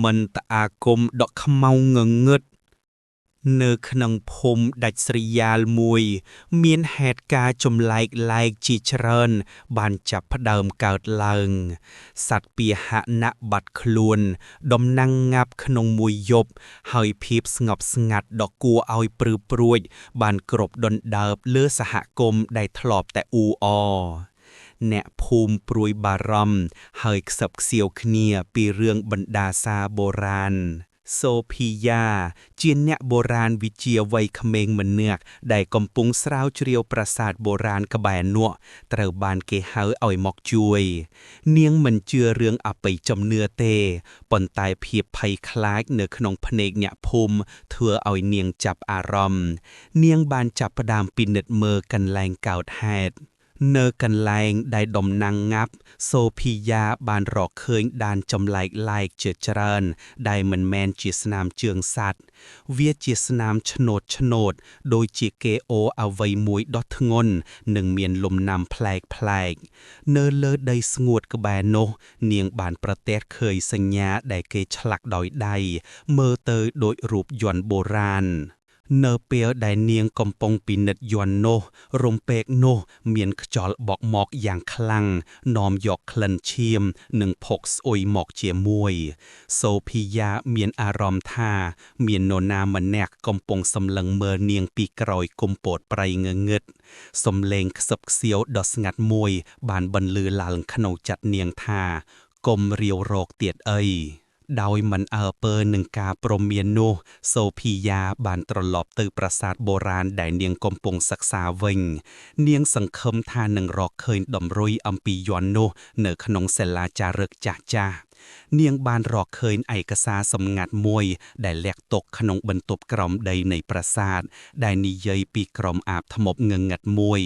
មន្តអាគមដ៏ខ្មៅងងឹត នៅក្នុងភូមិដាច់ស្រយាលមួយ មានហេតុការណ៍ចម្លែកៗជាច្រើនបានចាប់ផ្ដើមកើតឡើង សត្វពាហនៈបាត់ខ្លួន ដំណាំងងាប់ក្នុងមួយយប់ ហើយភាពស្ងប់ស្ងាត់ដ៏គួរឲ្យព្រឺព្រួច បានគ្របដណ្ដើបលើសហគមន៍ដែលធ្លាប់តែអ៊ូអរ អ្នកភូមិព្រួយបារម្ភហើយខ្សឹបខ្សៀវគ្នាពីរឿងបណ្ដាសាបុរាណ សូភីយ៉ាជាអ្នកបុរាណវិទ្យាវ័យក្មេងម្នាក់ដែលកំពុងស្រាវជ្រាវប្រាសាទបុរាណក្បែរនោះត្រូវបានគេហៅឲ្យមកជួយ នាងមិនជឿរឿងអបិយជំនឿទេប៉ុន្តែភាពភ័យខ្លាចនៅក្នុងភ្នែកអ្នកភូមិធ្វើឲ្យនាងចាប់អារម្មណ៍នាងបានចាប់ផ្ដើមពិនិត្យមើលកន្លែងកើតហេតុ នៅកន្លែងដែលដំណាំងងាប់សូភីយ៉ាបានរកឃើញដានចម្លែកៗជាច្រើន ដែលមិនមែនជាស្នាមជើងសត្វវាជាស្នាមឆ្នូតឆ្នូតដូចជាគេអូរអ្វីមួយដ៏ធ្ងន់និងមានលំនាំប្លែកប្លែកនៅលើដីស្ងួតក្បែរនោះ នាងបានប្រទះឃើញសញ្ញាដែលគេឆ្លាក់ដោយដៃមើលទៅដូចរូបយន្តបុរាណ នៅពេលដែលនាងកំពុងពិនិត្យយន្តនោះ រំពេកនោះមានខ្យល់បក់មកយ៉ាងខ្លាំងនាំយកក្លិនឈាម និងភក់ស្អុយមកជាមួយ សូភីយ៉ាមានអារម្មណ៍ថា មាននរណាម្នាក់កំពុងសម្លឹងមើលនាងពីក្រោយគុម្ពោតព្រៃងងឹតសំឡេងខ្សឹបខ្សៀវដ៏ស្ងាត់មួយ បានបន្លឺឡើងក្នុងចិត្តនាងថាកុំរាវរកទៀតអី ដោយមិនអើពើនឹងការព្រមាននោះ សូភីយ៉ាបានត្រឡប់ទៅប្រាសាទបុរាណដែលនាងកំពុងសិក្សាវិញ នាងសង្ឃឹមថានឹងរកឃើញតម្រុយអំពីយន្តនោះនៅក្នុងសិលាចារឹកចាស់ៗនាងបានរកឃើញឯកសារសម្ងាត់មួយដែលលាក់ទុកក្នុងបន្ទប់ក្រោមដីនៃប្រាសាទដែលនិយាយពីក្រុមអាបធ្មប់ងងឹតមួយ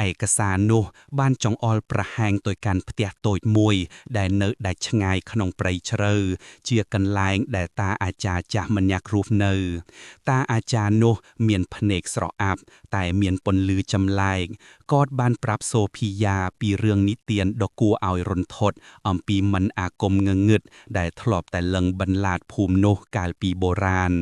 ឯកសារនោះបានចង្អុលប្រហែងទៅកាន់ផ្ទះតូចមួយ ដែលនៅដាច់ឆ្ងាយក្នុងព្រៃជ្រៅ ជាកន្លែងដែលតាអាចារ្យចាស់ម្នាក់រស់នៅ តាអាចារ្យនោះមានភ្នែកស្រអាប់ តែមានពន្លឺចម្លែកគាត់បានប្រាប់សូភីយ៉ាពីរឿងនិទានដ៏គួរឲ្យរន្ធត់អំពីមន្តអាគមងងឹតដែលធ្លាប់តែលឹងបន្លាចភូមិនោះកាលពីបុរាណ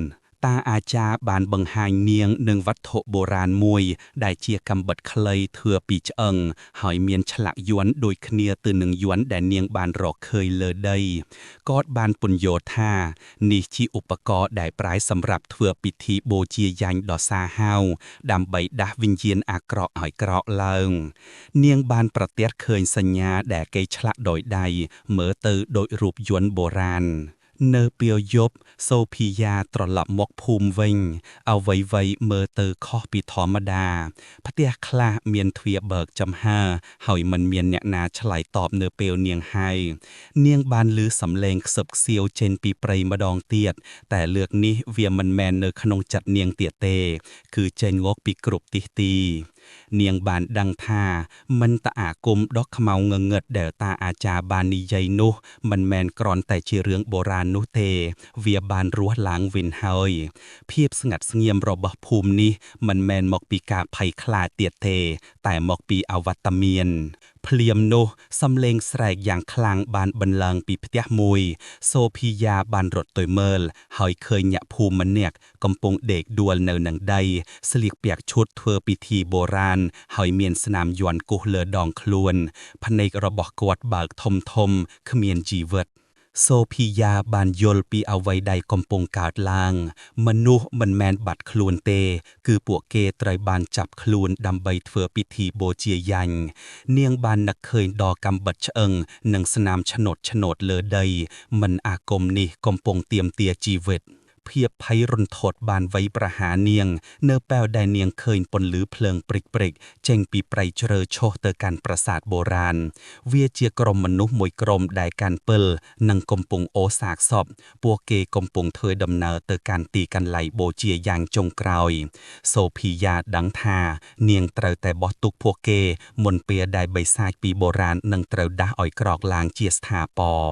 តាអាចារ្យបានបង្ហាញនាងនឹងវត្ថុបុរាណមួយ ដែលជាកាំបិតខ្លីធ្វើពីឆ្អឹងហើយមានឆ្លាក់យ័ន្តដូចគ្នាទៅនឹងយ័ន្តដែលនាងបានរកឃើញលើដីគាត់បានពន្យល់ថា នេះជាឧបករណ៍ដែលប្រើសម្រាប់ធ្វើពិធីបូជាយញ្ញដ៏សាហាវដើម្បីដាស់វិញ្ញាណអាក្រក់ឲ្យក្រោកឡើង នាងបានប្រទះឃើញសញ្ញាដែលគេឆ្លាក់ដោយដៃមើលទៅដូចរូបយន្តបុរាណ នៅពេលយប់សូភីយ៉ាត្រឡប់មកភូមិវិញ អ្វីៗមើលទៅខុសពីធម្មតា ផ្ទះខ្លះមានទ្វារបើកចំហហើយមិនមានអ្នកណាឆ្លើយតបនៅពេលនាងហៅនាងបានឮសំឡេងខ្សឹបខ្សៀវចេញពីព្រៃម្ដងទៀត តែលើកនេះវាមិនមែននៅក្នុងចិត្តនាងទៀតទេ គឺចេញមកពីគ្រប់ទិសទី នាងបានដឹងថាមន្តអាគមដ៏ខ្មៅងងឹតដែលតាអាចារ្យបាននិយាយនោះមិនមែនគ្រាន់តែជារឿងបុរាណនោះទេ វាបានរស់ឡើងវិញហើយ ភាពស្ងាត់ស្ងៀមរបស់ភូមិនេះមិនមែនមកពីការភ័យខ្លាចទៀតទេ តែមកពីអវត្តមាន ភ្លាមនោះសំឡេងស្រែកយ៉ាងខ្លាំងបានបន្លឺពីផ្ទះមួយ សូភីយ៉ាបានរត់ទៅមើល ហើយឃើញអ្នកភូមិម្នាក់កំពុងដេកដួលនៅនឹងដី ស្លៀកពាក់ឈុតធ្វើពិធីបុរាណ ហើយមានស្នាមយ័ន្តគូសលើដងខ្លួន ភ្នែករបស់គាត់បើកធំធំគ្មានជីវិត សូភីយ៉ាបានយល់ពីអ្វីដែលកំពុងកើតឡើង មនុស្សមិនមែនបាត់ខ្លួនទេ គឺពួកគេត្រូវបានចាប់ខ្លួនដើម្បីធ្វើពិធីបូជាយញ្ញនាងបាននឹកឃើញដល់កាំបិតឆ្អឹងនិងស្នាមឆ្នូតឆ្នូតលើដី មិនអាគមនេះកំពុងទាមទារជីវិត ភាពភ័យរន្ធត់បានវៃប្រហារនាង នៅពេលដែលនាងឃើញពន្លឺភ្លើងព្រិចៗចេញពីព្រៃជ្រៅឆុះទៅកាន់ប្រាសាទបុរាណ វាជាក្រុមមនុស្សមួយក្រុមដែលកាន់ពិលនិងកំពុងអូសសាកសពពួកគេកំពុងធ្វើដំណើរទៅកាន់ទីកន្លែងបូជាយ៉ាងចុងក្រោយ សូភីយ៉ាដឹងថានាងត្រូវតែបោះទុកពួកគេមុនពេលដែលបិសាចពីបុរាណនឹងត្រូវដាស់ឲ្យក្រោកឡើងជាស្ថាពរ